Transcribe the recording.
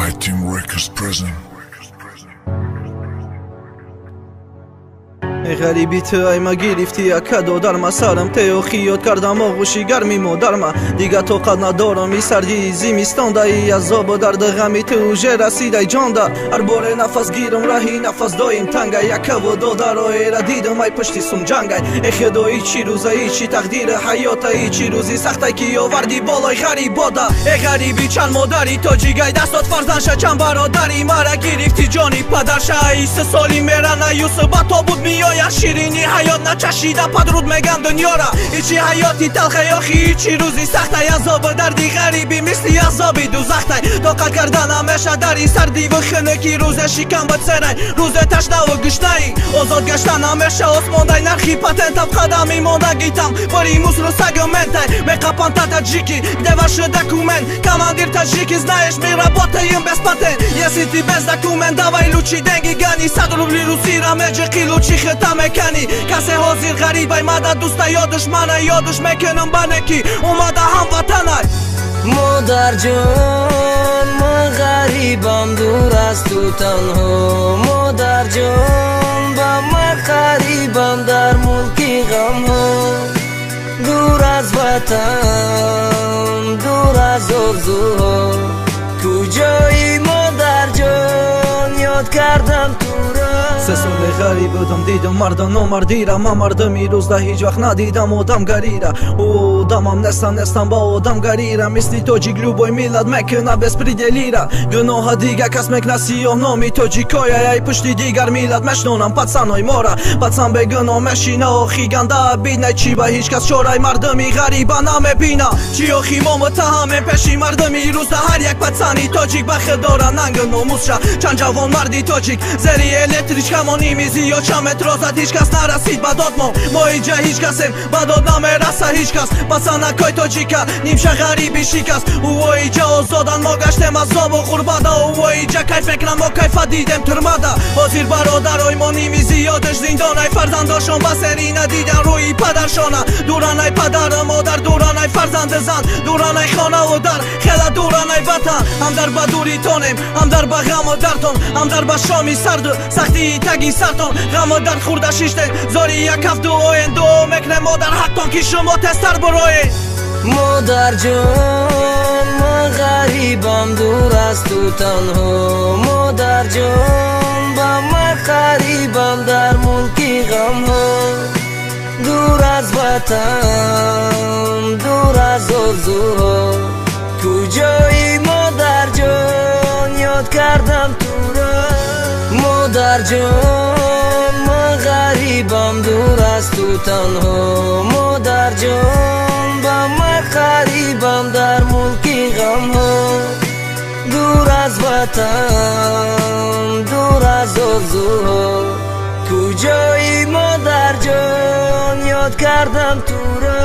My Team Records present. Ғариби ту ай ма гирифти яка додарма сарам тео хиёд кардам оғӯши гарми модарма дига тоқат надорам и сардии зимистонда и азобу дарду ғами ту уже расидай ҷонда ҳар боре нафас гирам раҳи нафас доим танга якаву додароера дидам ай пушти сумҷангай э худо и чӣ рӯза и чӣ тақдири ҳаёта и чӣ рӯзи сахтай ки оварди болои ғарибода э ғариби чанд модари тоҷигай дастот фарзандша чанд бародари мара гирифти ҷони падарша ай се соли мерана Юсуф ба тобут меояд ширини ҳаёт начашида падруд меган дунёра ичи ҳаёти талхай охи ичи рӯзи сахтай азобу дарди ғарибӣ мисли азоби дузахтай тоқат карда намеша дари сардиву хунукӣ рӯзе шикам ба церай рӯзе ташнаву гушнаӣ озод гашта намеша осмондай нархи патентам қадами мондагитам бори мусру сагу ментай меқапанта таджики, где ваши документ, командир таджики, знаешь, мы работаем без патент, если ты без документ, давай лучше деньги гони, сад рубли русира меҷиқи лучи хита мекани касе ҳозир ғарибай мада дӯста ё душмана ёдуш мекунам ба некӣ омада ҳамватанай. Модарҷон, ман ғарибам, дур аз ту танҳо. Модарҷон, ба ман қарибам дар мулки ғамҳо. Дур аз ватан, дур аз орзуҳо. Куҷои модарҷон, ёд кардам туро. Се соли ғариб будам, дидам марда номардира. Ман мардами рӯзда ҳеҷ вақт надидам одамгарира. Одамам нестам, нестам ба одамгарира. Мисли тоҷик любой миллат мекуна беспределира. Гуноҳа дига кас мекуна сиёҳ номи тоҷикоя. Ай пушти дигар миллат мешнонам пацаной мора. Пацан бегуноҳ мешина охи ганда бинай чӣ ба ҳеҷ кас чораи мардами ғариба намебина. Чӣ охи мо муттаҳамем пеши мардами рӯзда ҳар як пацани тоҷик ба худ дора нангу номусша. Чанд ҷавонмарди тоҷик зери электричка моними зиёд чаметрозад ҳеҷ кас нарасид ба дод мо. Мо инҷа ҳеҷ касем, ба дод намераса ҳеҷ кас. Пацанакҳои тоҷика нимша ғариби шикаст. Ӯо иҷа озодан, мо гаштем азобу ғурбада. Ӯо иҷа кайф мекунанд, мо кайфа дидем турмада. Ҳозир бародарои мо ними зиёдаш зиндонай. Фарзандошон ба сери надидан рӯи падаршона. Дуранай падару модар, дуранай фарзанду зан, дуранай хонаву дар, хела дуранай ватан. Ҳам дар ба дуритонем, ҳам дар ба ғаму дардтон, ҳам дар ба шоми сарду сахтии таги сартон. Ғаму дард хӯрда шиштен, зори як ҳафт дуоен. Дуо мекунем модар ҳақтон ки шумо тезтар буроед. Модарҷон, ман ғарибам, дур аз ту танҳо. Модарҷон, ба ман қарибам дар мулки ғамҳо. Дур аз ватан, дур аз орзуҳо. Куҷои модарҷон, ёд кардам туро. Модарҷон, ман ғарибам, дур аз ту танҳо. Модарҷон, ба ман қарибам дар мулки ғамҳо. Дур аз ватан, дур аз орзуҳо. Куҷои модарҷон, ёд кардам туро.